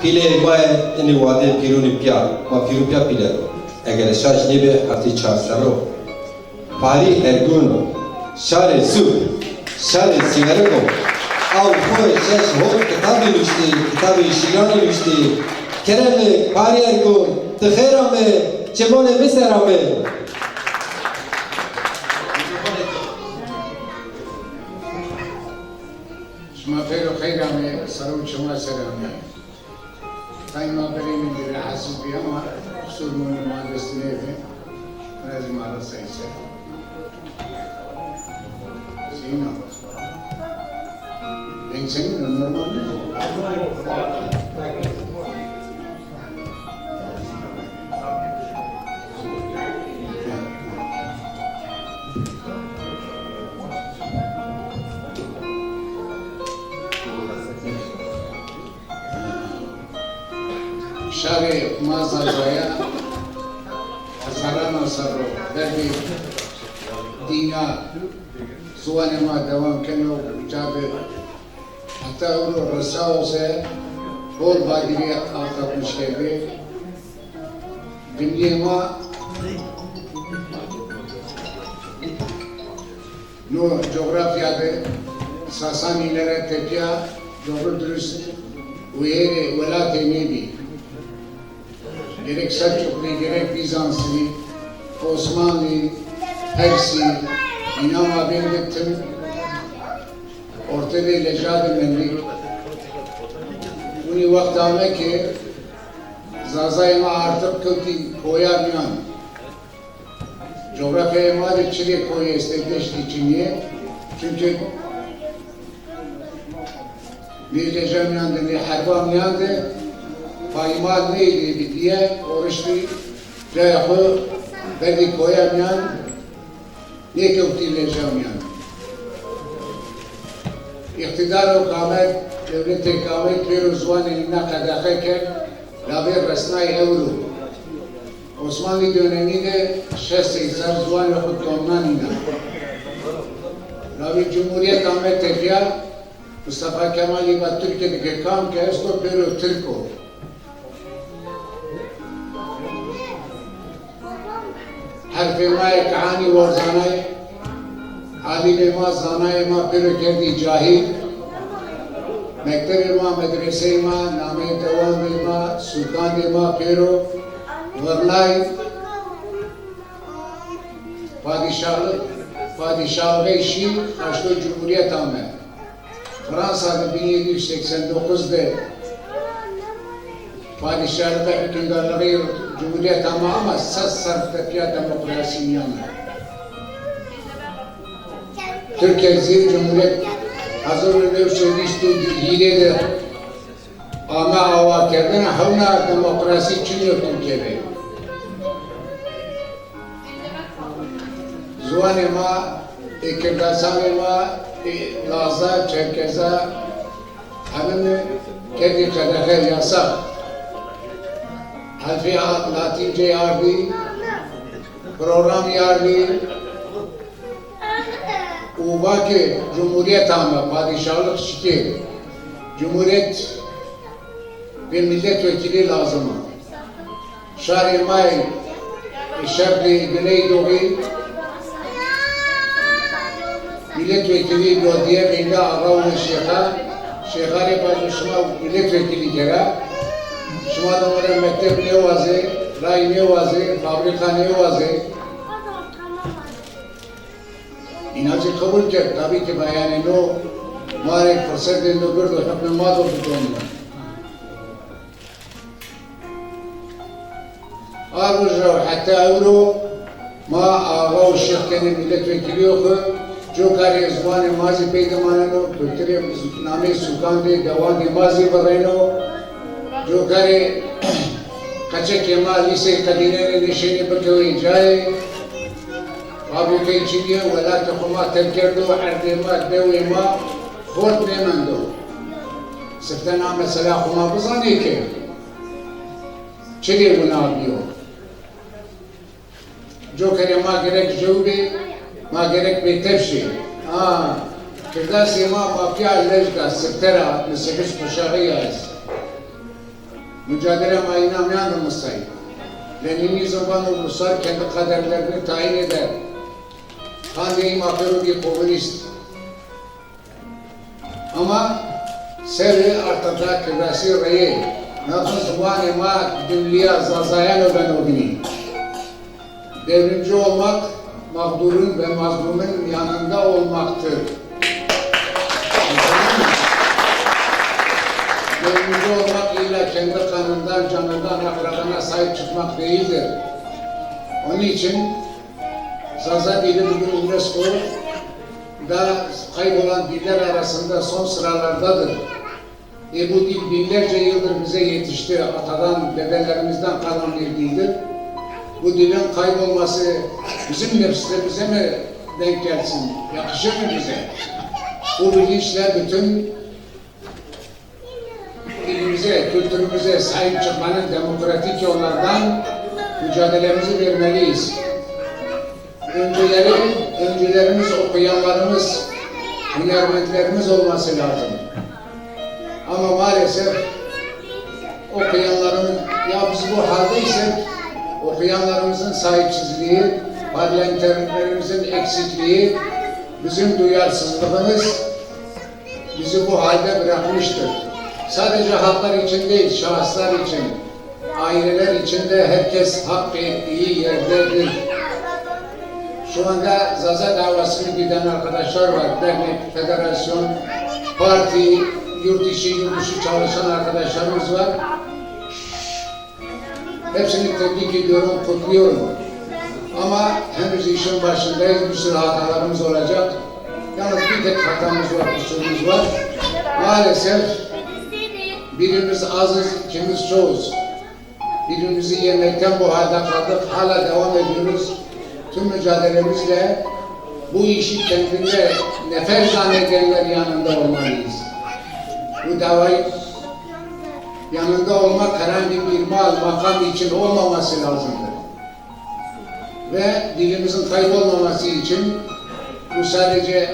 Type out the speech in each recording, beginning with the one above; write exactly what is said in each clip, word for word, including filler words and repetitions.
Pîleyê ma yê inî wadê pîrûnî pîya, ma pîrû pîya pîle do. Eger şaş nêbê, heftî çar serr o. Parî Ergun o. Şarê Sûr, şarê Sîverik o. Aw xo şeş hot kitabî nuştî, kitabê şîranî nuştî. Kerem ke Parî Ergun, ti xêr ame, çimonê mi ser ame. Şima pêro xeyr ame, sero çima ser ame. Tay ma berê min dirê hesîs bî ama qusur monî ma dest nêbi. Min ez ma ra sey ser. Seyna. Deng senîn o, normal nîyo? Şarê ma Zazaya hezarana serr o berdê dîna ziwanê ma dewam keno, uca de heta ewro resao se bol bagirî artapmiş kerdê. Dimiyê ma no cografya de Sasanî nere tepîya doğru dürüst wêrê welatê nêbî. Gerek Selçuklî, gerek Bîzansî, Osmanlî, Persî, îna mabên de tim ortê de leja de mendî. Winî wext ame ke Zazayê ma artiq kewtî koya mîyan. Cografyayê ma de çirê koyî estê, deştî çinî yê. Çunke nê leja mîyan de, nê herba mîyan de paymal nêdî, bi dîye oriştî cayê xo berdî koya mîyan, nêkewtî leja mîyan. Îqtîdaro ke ame, dewletê ke ame pêro ziwanê îna qedexe kerd, labê resnayê ewro. Osmanlî dönemî de şeş sey serr ziwanê xo tomnan îna. Labê cumhurîyet ame tepîya, Mustafa Kemalî va Tirkîye de ke kam ke esto pêro tirk o. Herfê ma yê kehanî werzanay, alimê ma, zanayê ma pêro kerdî cahîl. Mektebê ma, medreseyê ma, nameyê dewandê ma, sûkandê ma pêro virnay. Padîşahlık, padîşahlıxê şî, haşto cumhurîyet ame. Fransa de bin yedi yüz seksen dokuz de padîşahlık, hukimdarlığı cumhurîyet ama, ama ses serr tepîya demokrasî nîyame. Tirkîye zî cumhurîyet hezar û new sey û vîst û hîrê de ame awakerdene, hewna demokrasî çinî yo Tirkîye de. Ziwanê ma, ê kirdasanê ma, ê laza, çerkeza, hemî kerdî qedexe, yasax. Helfê a-, latînceyî ardî, programî ardî. Û va ke cumhurîyet ame, padîşahlık şikê. Cumhurîyet ve milletvekili lazim a. Şarê ma yê şerqî, güneydoğî milletvekili do dîye, veyndî axa û şêxa. Şêxa rê vajo şima milletvekili kera. Şima de were mekteb nêwazê, ray nêwazê, fabrîka nêwazê. Îna zî qebul kerd. Tabî ke va yanî no ma rê firsetê no girdo, heqê ma do bidonîno. A roj ra heta ewro ma axa û şêx kenê milletvekilîyê xo, coka rê ziwanê ma zî pey de maneno, kulturê, nameyê sûkandê, dewandê ma zî virreno, coka rê qeçekê ma lîseyê qedînenê nêşenê bikewê cayê. Fabrîkeyê çinî yê, welatê xo ma terk kerdo, erdê ma, dewê ma xort nêmendo. Sifte na mesela xo ma bizanê ke çi rê wina bîyo. Cokerê ma gerek jew bê, ma gerek bêtev şê. A, kirdasê ma, ma pîya lej da, sifte ra, altmış sekiz kuşağı ya ez. Mücadele ma îna mîyan de musay. Leninizm vano ruslar kendi kaderlerini tayin eder. Qandê î ma pêro bî komunîst. Ama serrî arta da kibrasî reyê, na ziwanê ma dimlîya Zazayan o beno binî. Devrimci olmak, mağdurun ve mazlumun yanında olmaktır. Devrimci olmak illa kendi kanından, canından, akrabana sahip çıkmak değildir. Onun için Zaza dili bugün UNESCO'da kaybolan diller arasında son sıralardadır. E, bu dil binlerce yıldır bize yetişti. Atadan, dedelerimizden kalan bir dildir. Bu dilin kaybolması bizim nefislerimize mi denk gelsin? Yakışır mı bize? Bu bilinçle bütün dilimize, kültürümüze sahip çıkmanın demokratik yollardan mücadelemizi vermeliyiz. Öncüleri, öncülerimiz, okuyanlarımız, hünermentlerimiz olması lazım. Ama maalesef okuyanların, ya biz bu haldeysek, okuyanlarımızın sahipsizliği, parlamenterlerimizin eksikliği, bizim duyarsızlığımız bizi bu halde bırakmıştır. Sadece halklar için değil, şahıslar için, aileler için de herkes hak ettiği yerdedir. Şu anda Zaza davasını güden arkadaşlar var. Dernek, federasyon, parti, yurt içi, yurt dışı çalışan arkadaşlarımız var. Hepsini tebrik ediyorum, kutluyorum. Ama henüz işin başındayız, bir sürü hatalarımız olacak. Yalnız bir tek hatamız var, kusurumuz var. Maalesef birimiz azız, ikimiz çoğuz. Birbirimizi yemekten bu halde kaldık, hala devam ediyoruz. Tüm mücadelemizle bu işi kendinde nefer zannedenler yanında olmalıyız. Bu davayı yanında olmak herhangi bir mal, makam için olmaması lazımdır. Ve dilimizin kaybolmaması için bu sadece,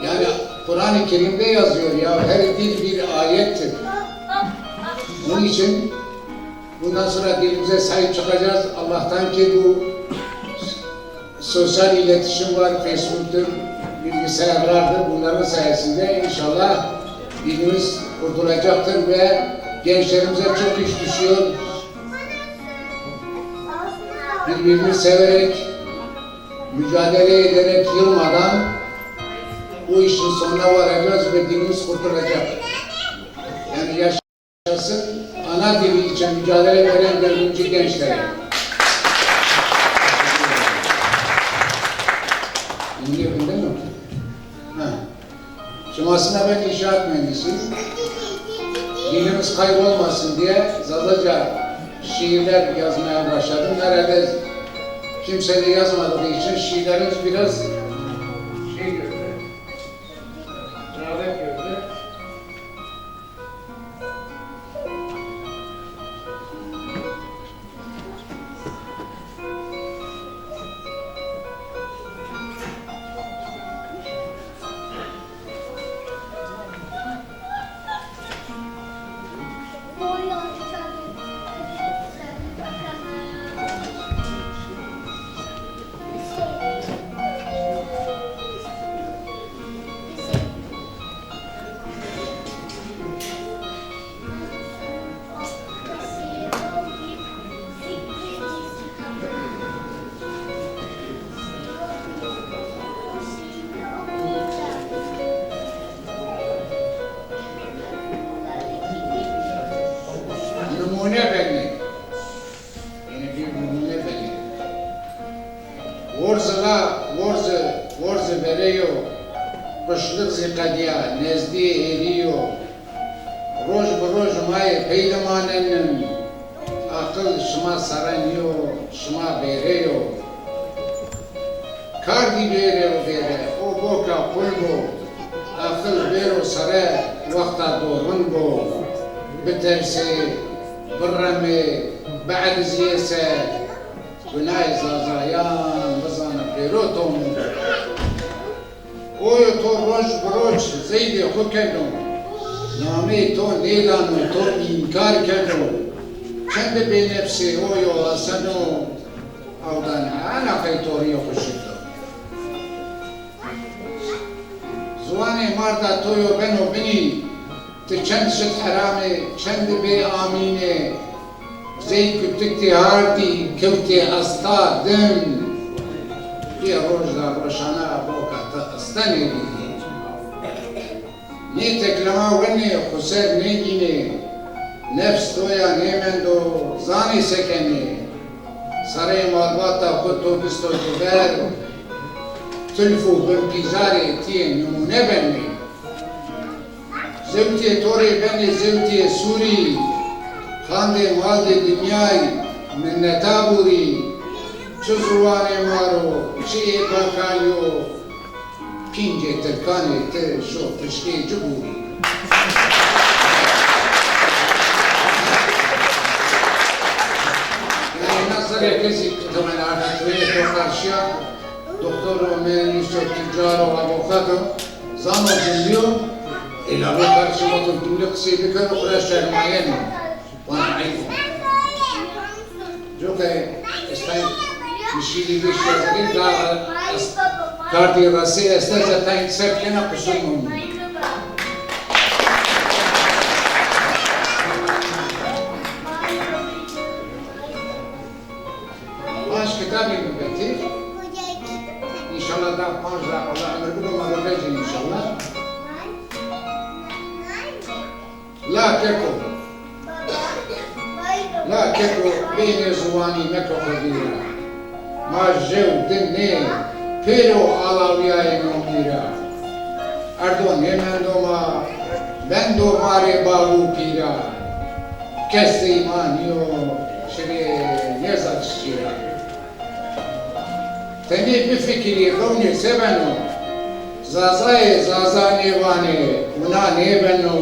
yani Kur'an-ı Kerim'de yazıyor ya, her dil bir ayettir. Onun için bundan sonra dilimize sahip çıkacağız. Allah'tan ki bu sosyal iletişim var, Facebook'tur, bilgisayarlardır. Bunların sayesinde inşallah dilimiz kurtulacaktır ve gençlerimize çok iş düşüyor. Birbirini severek, mücadele ederek, yılmadan bu işin sonuna varacağız ve dilimiz kurtulacak. Yani yaş Yaşasın ana dili için mücadele veren devrimci gençlere. Dinliyorum, değil mi? Ha. Şimdi aslında ben inşaat mühendisiyim. Dilimiz kaybolmasın diye Zazaca şiirler yazmaya başladım. Herhalde kimse de yazmadığı için şiirlerimiz biraz şey gördü, rağbet gördü. Nimûne benê. Ene bir nimûne benê. Worze la, worze, worze verê yo. Quşlix zî qedîya, nezdîyê êrî yo. Roj bi roj ma yê pey de manenîn. Aqil şima sere nîyo, şima bêrê yo. Kardî bêrê û bêre, o boka qul bo. Aqil bêro sere, wexta dorin bo. Bitersê, biremê, biecizîyê se. Gunayê Zazayan bizane pêro tom o. Oyo to roj bi roj zeydê xo keno. Nameyê to nêdano, to îm-, Kar keno, çend bênefsê o yo aseno, awdan ana qey torîyê xo şito. Ziwanê marda to yo beno binî, ti çend şit heramê, çend bê amînê, zey kutik tê hardî, kewtê asta dim. Bê roj da roşana boka ti estenê bî. Nê teklima wenê xo ser nêgînê, nefs to ya nêmendo, zanê se kenê. Sereyê malbata xo to bisto ci ver, tilf û binpîzarê tîyê nimûne benê. Zewtîyê to rê benê zewtîyê sûrî, qandê maldê dinyay minneta bûrî. Çi ziwanê ma ro, çi ê pakan yo, Pîncê tirkanê ti şo piştê ci bûrî. Yanî na zerrê kesî tewen arda toyê to qarşîya, doktor o, mühendis o, tüccar o, avukat o, zano cumlî yo, ê lalo karşî ma to cumlî qisey bikero, xo ra şermayeno. Vana eyb o. Coka ez tay nişîlî vî şerî da ez kartê resê este ze tay sep kena qusur mumnî. Panc kitabî mi vetî. Înşallah da panc ra Allah emir bido ma do vejî înşallah. La keko. La keko, beynê ziwanî meko xo vîra. Ma jew di nê, pêro alawîyayê no mîra. Erdo nêmendo ma, bendo ma rê bav û pîra. Kes dey ma nîyo, çirê nêza çiçî ra. Tenê bifikirî rewnê se beno. Zazayê zaza nêvanê, wina nêbeno.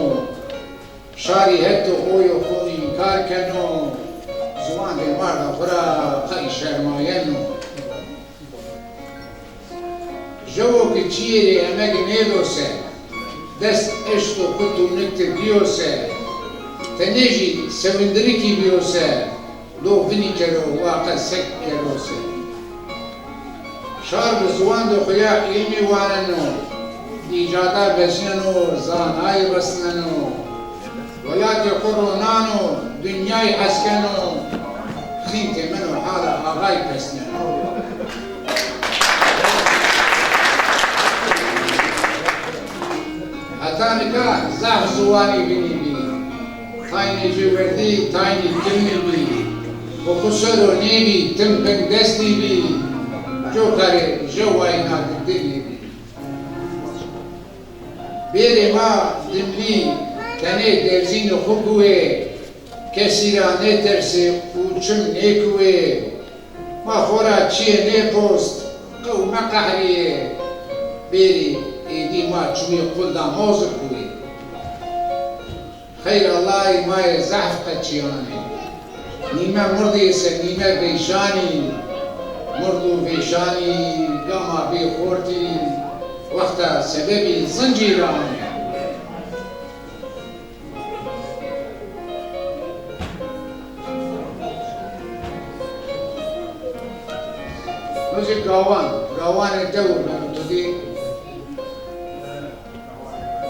Şarî hetê oyo xo înkar keno, ziwandê marda xo ra qey şermayeno. Jewo ki çîyê rê emeg nêdo se, dest eşto ku tûnik de bîyo se, tenê jî sewindirikî bîyo se, do vinî kero, wa qe sek kero se. Şar bi ziwandê xo ya îlmî waneno, îcada vecneno, zanayî resneno. Welatê xo ronano, dinyayî hes keno, xîntê min o hala axayî pesneno. Heta nika zaf ziwanî vinî bî. Taynê ci werdî, taynî timlî bî. Xo xo ser o nêbî, tim bindestî bî. Coka rê jewayî na dildilî bî. Bêrê ma dimlî tenê derzînê xo kuwê, kesî ra nêtersê û çim nêkuwê. Ma xo ra çîyê nêpost, qew meqehrîyê. Bêrî êdî ma çimê qul da mozik kuwê. Xeyr Allahî ma yê zehf qeçîyanê. Nîme mirdî se nîme vêşanî. Mird û vêşanî gama bê xortî, wexta sebebî zincî ra anê. No zî gawan, gawanê dew beno, tu dî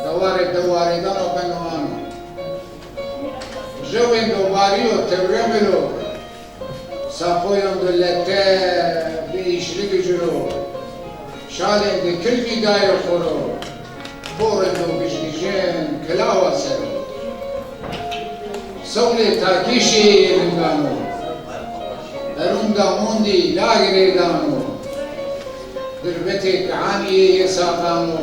dewarê dewarêdan o beno ano. Jewên do barîyo tewremilo, sapoyon do lete bi îşlig ciro, şalên di kilmî dayo xo ro, porên do gijgijên kilawa ser o. Sewlê takîşî yê lingano, erûn da mondî lagirê dano, dirbetê kihanî yê yê saqano.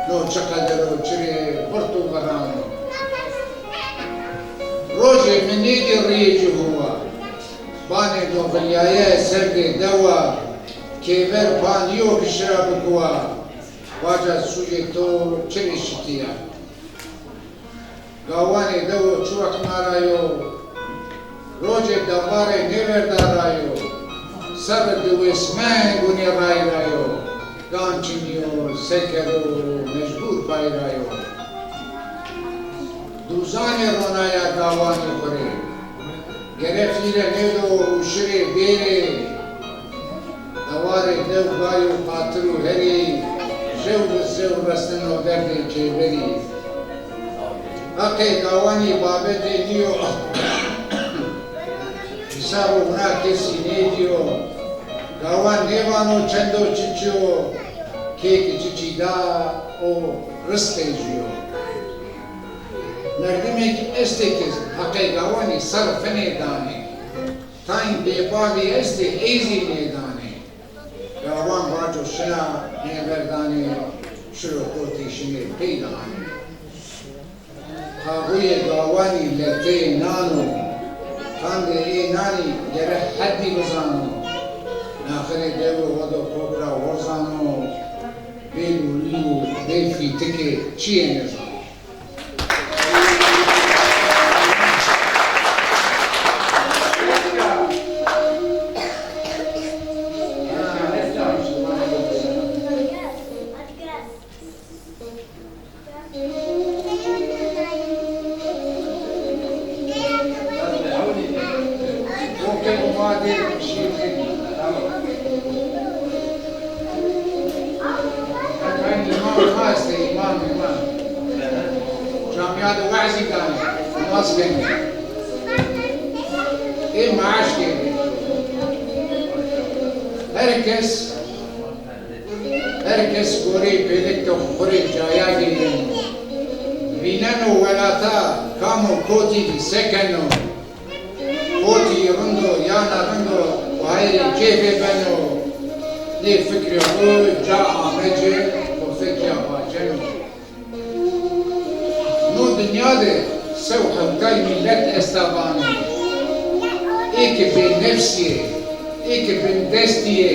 No çi qeder o, çirê virt û virano. Rojê mi nêdî rîyê ci huwa. Banê do vilyaye serdê dewa. Kêver pa nîyo ki şira bikuwa. Vaca sûcê to çirê şitîya. Gawanê dewo çi wext ma ra yo, rocê dewarê nêverda ra yo, serri diwêsmeng gunê ray ra yo, gan çinî yo, se kero, mecbûr pay ra yo. Duzanê ronaya gawanê xo rê. Gere fîre nêdo û şirê bêrê. Ewarê dew gayo qatir û herî, jew bi jew resneno derdê kêberî. Heqê gawanî babetê nîyo, hîsabo wina kesî nêdîyo. Gawan nêvano çendo çiçî yo, kê ki çiçî da o ristê jî yo. Merdimêk estê ki heqê gawanî ser finê danê. Tayîn bêbavî estê ey zî nêdanê. Gawan vaco şina nêverdanê, şiro kotî şinê pey de anê. Kaxuyê gawanî leteyê nan o. Qandê ê nanî gere hetmî bizano. Naxirê dewê xo do kok ra werzano. Bê lûlî û bê fîtikê çiyê nêzano. Îmam, îmam estê, îmam, îmam. Camîya de we'zî danê, nimaz kenê. Ê maaş gêrê. Her kes Her kes goreyê pêlik de xo rê caya gêreno. Vîneno welata kam o kotî de se keno. Kotî rind o ya na rind o, wayirê kêfê beno. Nê fikrê xo ca ame ci, xo fekîya vaceno. No dinya de sew hewtay mîlet esta vanê. Ê ke bênefsî yê, ê ke bindestî yê,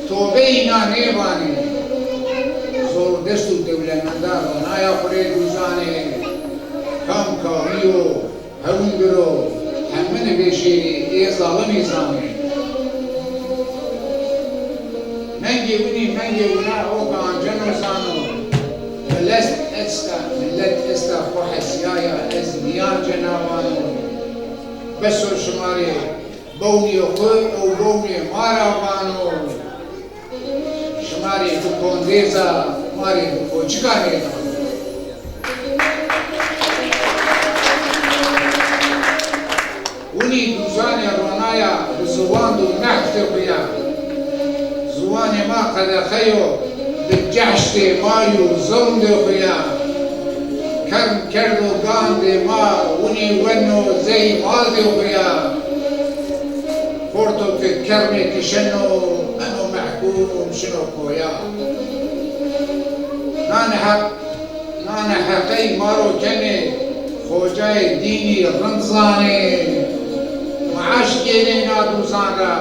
tobe înan nêvanê. Zordest û dewlemenda ronaya xo rê duzanê. Kam kawî yo, hewn biro, hemini vêşêrî ê zalimî zanê. Mengê winî, mengê wina o ke anceno zano. Milet esta, milet esta xo hesîyaya ez nîyancena vano. Bes o şima rê bewnîyê xo ew bewnê ma ra vano. Şima rê bi kondêza, ma rê bi koçika nêdano. Winî duzanê ronaya bi ziwan do nehdê xo ya. Ziwanê ma qedexe yo, bi cehdê ma yo zewndê xo ya. Kerm kerdo gandê ma, winî weno zey maldê xo ya. Xorto ke kermê kişeno, beno mehkûm şino koya. Nane heq, nane heqey ma ro kenê, xocayê dînî rind zanê. Maaş gênê na duzan ra,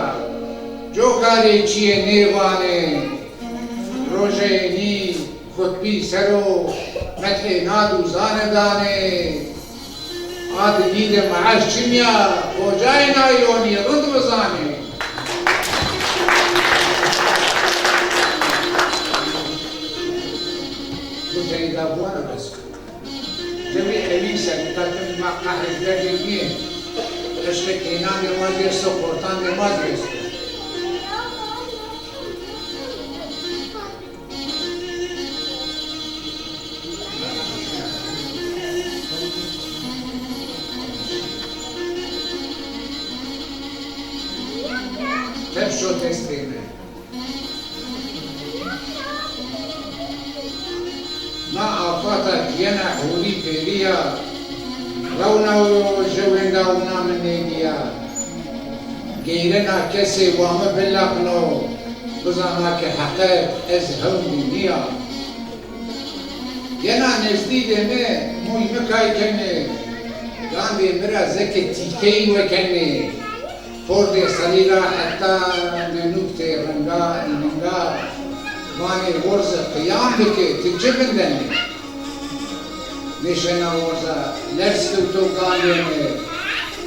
coka rê çiyê nêvanê. Rojê nî xutbî ser o, methê na duzane danê. A di nî de maaş çimya, xocayê na yonî rind bizanê. Bu teyda buwana bes. Cemî evîn ser, mitakim ma qehrê derdê nîyê. Eşqê kênandê ma dêsto, xortandê ma dêsto. Tepşo destê mi. Na afata ki yena hûrî pêrî ya, rewna û jewênda wina mi nêdîya. Geyrena kesê wa mi bilaqno, bizana ke heqet ez hewn de nîya. Yena nezdîdê mi, mûy mi kay kenê, gandê mi ra zeke tîkeyî wekenê. Pordê serî ra heta nenûktê ringa îninga, vanê worze qiyam bike, ti ci vindenê? Nêşena worza, lerz kewto gandê mi.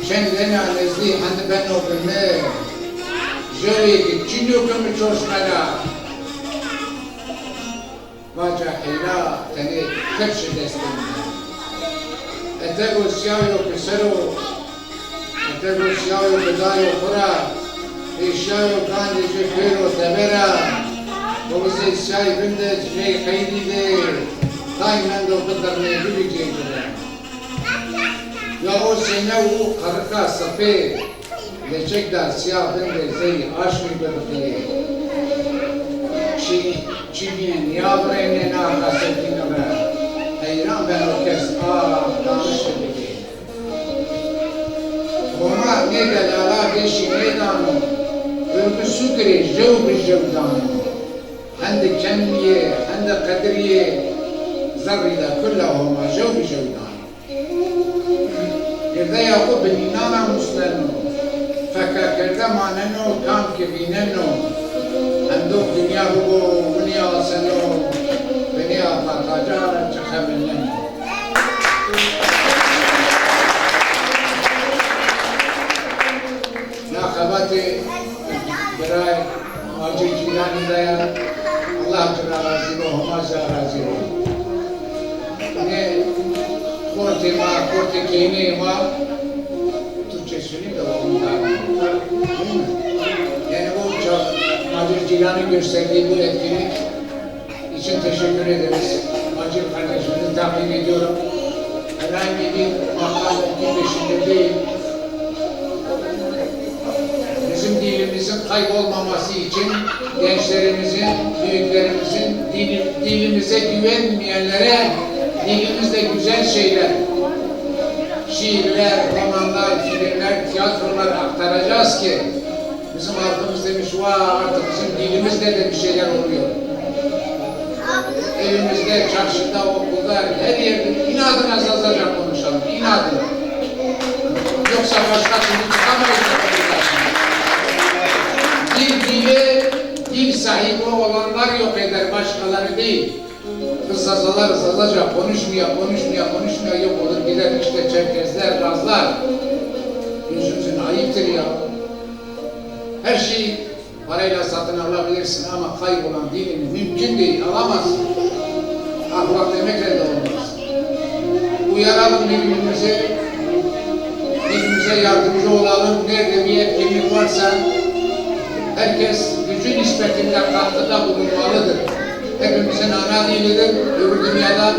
Çend ena nezdî hendi beno bi mi. Jewê ki çinyo ke mi çorşme ra. Vaca heyra tenê kepşi destê mi. Etego sîyayo ki ser o, etego sîyayo bi dayo xwu ra, pêşiyayo gandê ci pêro teber a, xo zey sîyay vindê ci ney qeydî de, tay mendo bidirnê bibî cê ci de. Ya o sêne û qerrika sifê, leçek da sîya vindê zey aşmî bibitiyê. Çi, çi bîyê nîyavirênê na xesetîne ra. Heyran beno kes a danişte bigê. Homa nê delala vêşî nêdano, hurgu sukirê jew bi jew dano. Hende kemî yê, hende qedirî yê, zerrî de kulla Homa jew bi jew dano. Girdeya xwu bi nînana musneno, feka kerde maneno, kam ki vîneno, hendox dinya bibo winî aseno, binê afataca çi xebineno. Na xebatê birayê Macir Cîlanî de ya. Allah ci ra razî bo, Homa ci ra razî bo. Nê xortê ma, xortê keyneyê ma, Türkçe söyleyeyim de onu da. Yani o ça-, Macir Cîlanî gösterdiği bu etkinlik için teşekkür ederiz. Macir kardeşimizi takdir ediyorum. Herhangi bir makam peşinde değil. Bizim dilimizin kaybolmaması için gençlerimizin, büyüklerimizin dili-, dilimize güvenmeyenlere dilimizde güzel şeyler, şiirler, romanlar, filmler, tiyatrolar aktaracağız ki bizim halkımız demiş, "Vaa, artık bizim dilimizde de bir şeyler oluyor." Evimizde, çarşıda, okulda, her yerde inadına Zazaca konuşalım, inadına. Yoksa başka türlü çıkamayız sokaklara. Bir dile dil sahibi olanlar yok eder, başkaları değil. Biz Zazalar Zazaca konuşmaya, konuşmaya, konuşmaya yok olur gider. İşte Çerkezler, Lazlar. Gözümüzün ayıptır ya. Her şeyi parayla satın alabilirsin ama kaybolan dilini mümkün değil, alamazsın. Ahlak demekle de olmaz. Uyaralım birbirimizi, birbirimize yardımcı olalım. Nerede bir etkinlik varsa herkes gücü nispetinde katkıda bulunmalıdır. Hepimizin ana dilidir. Öbür dünyada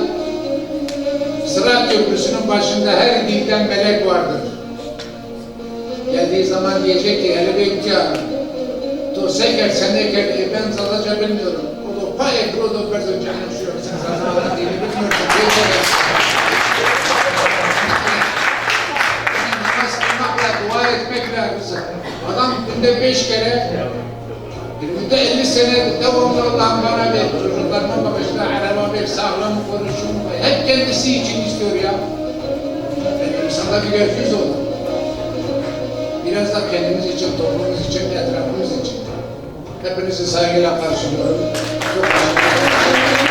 Sırat Köprüsü'nün başında her dilden melek vardır. Geldiği zaman diyecek ki, "Hele be ihtiyar, to se kerd, se nêkerd, e, ben Zazaca bilmiyorum." O da, "Pa, e, bro, do berzo cehennem şu, sen Zazaca dili bilmiyorsun." Diyecek. Namaz kılmakla, dua etmekle, adam günde beş kere Günde elli sene devamlı Allah'ım bana ver, çocuklarıma bağışla, araba ver, sağlam konuşsun. Hep kendisi için istiyor ya. Yani insanda bir göz yüz olur. Biraz da kendimiz için, toplumumuz için, etrafımız için. Hepinizi saygıyla karşılıyorum. Çok teşekkür ederim.